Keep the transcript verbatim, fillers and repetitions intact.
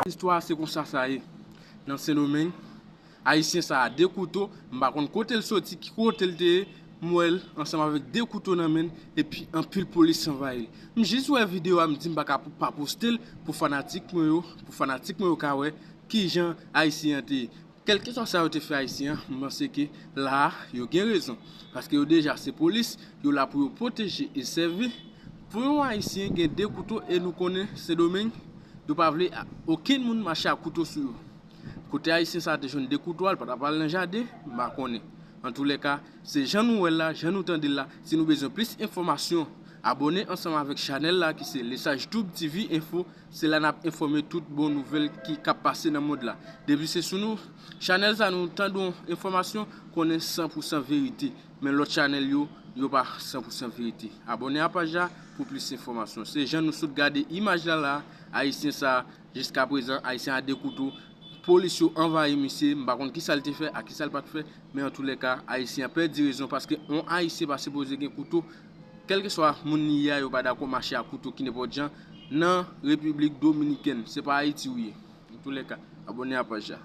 Istwa se konsa sa ye. Nan Sendomeng, Ayisyen sa a, de kouto, m pa konn kote l soti, ki kote l te ye, m wè l ansanm avèk de kouto nan men l, epi anpil polis anvayi l. M jis wè videyo a, m di m pa ka pa poste l pou fanatik mwen yo, pou fanatik mwen yo ka wè kijan Ayisyen an te ye. Kèlkeswa sa yo te fè Ayisyen an, m panse ke la a, yo gen rezon. Paske yo deja se polis, yo la pou yo pwoteje e sèvi. Pou yon Ayisyen gen de kouto, e nou konnen Sendomeng, yo pa vle a, okenn moun mache ak kouto sou yo. Kote Ayisyen sa a te jwenn de kouto a, l pa t ap al nan jaden, m pa konnen. Antoulèka, se jan nou wè l la, jan nou tande l la, si nou bezwen plis enfòmasyon, abòne ansanm avèk chanèl la ki se Lesage Tube T V Info, se la n ap enfòme tout bon nouvèl ki k ap pase nan mond la. Depi se sou nou, chanèl sa nou tande yon enfòmasyon, konnen san pou san verite. Men lòt chanèl yo, yo pa san pou san verite. Abòne a paj la pou plis enfòmasyon. Se jan nou sot gade imaj la la, Ayisyen sa a, jiskaprezan, Ayisyen a de kouto, polis yo anvayi misye, m pa konn kisa l te fè, ak kisa l pa t fè, men antoulèka, Ayisyen an pèdi rezon, paske yon Ayisyen pa sipoze gen kouto, kèlkeswa moun li ye a, yo pa dakò mache ak kouto ki nenpòt jan, nan Repiblik Dominikèn, se pa Ayiti ou ye. Antoulèka, abòne a paj la.